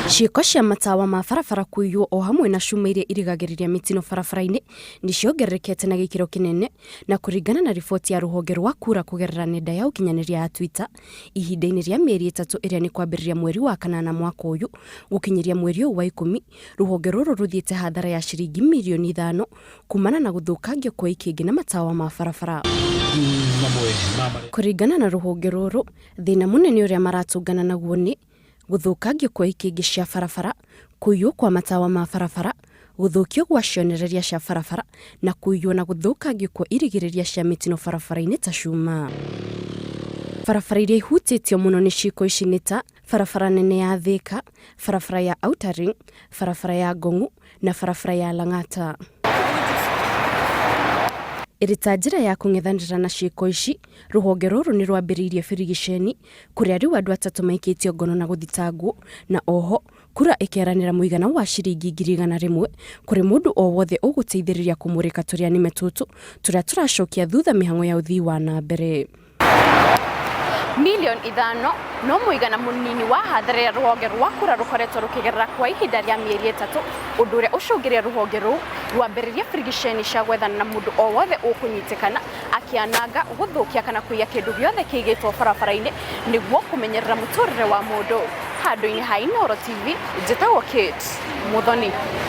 Ciĩko cia matawa ma barabara kũiywo o hamwe na cuma iria irigagĩrĩria mĩtino barabara-inĩ nĩ ciongererekete na gĩkĩro kĩnene, na kũringana na riboti ya rũhonge rwa kura kũgerera nenda ya ũkinyanĩria ya Twitter, ihinda-inĩ rĩa mĩeri 3 ĩrĩa nĩ kwambĩrĩria mweri wa kanana mwaka ũyũ gũkinyĩria mweri ũyũ wa 10, rũhonge rũrũ rũthiĩte hathara ya ciringi mirioni 5 kumana na gũthũkangio kwa ikĩngĩ na matawa ma barabara. Kũringana na rũhonge rũrũ, thĩna mũnene ũrĩa maratũngana naguo nĩ gũthũkangio kwa ikĩngĩ cia barabara, kũiywo kwa matawa ma barabara, gũthũkio gwa cionereria cia barabara na kũiywo na gũthũkangio kwa irigĩrĩria cia mĩtino barabara-inĩ ta cuma. Barabara iria ihutĩtio mũno nĩ ciĩko ici nĩ ta barabara nene ya Thika, barabara ya Outer Ring, barabara ya Ngong'u na barabara ya Lang'ata. Ĩrĩ ta njĩra ya kũng'ethanĩra na ciĩko ici, rũhonge rũrũ nĩ rwambĩrĩirie birigiceni kũrĩa rĩu andũ 3 maikĩtio ngono na gũthitangwo, na oho kura ĩkeranĩra mũigana wa ciringi 100,000 kũrĩ mũndũ o wothe ũgũteithĩrĩria kũmũrĩka tũrĩa nĩme tũtũ tũrĩa tũracokia thutha mĩhang'o ya ũthii wa na mbere. Milioni 5 no mũigana mũnini wa hathara ĩrĩa rũhonge rwa kura rũkoretwo rũkĩgerera kwa ihinda rĩa mĩeri 3, ũndũ ũrĩa ũcũngĩrĩire rũhonge rũu rwambĩrĩrie birigiceni cia gwethana na mũndũ o wothe ũkũnyitĩkana akĩananga, gũthũkia kana kũiya kĩndũ gĩothe kĩigĩtwo barabara-inĩ nĩguo kũmenyerera mũtũrĩre wa mũndũ. Handũ-inĩ ha Inooro TV, njĩtagwo Kate Muthoni.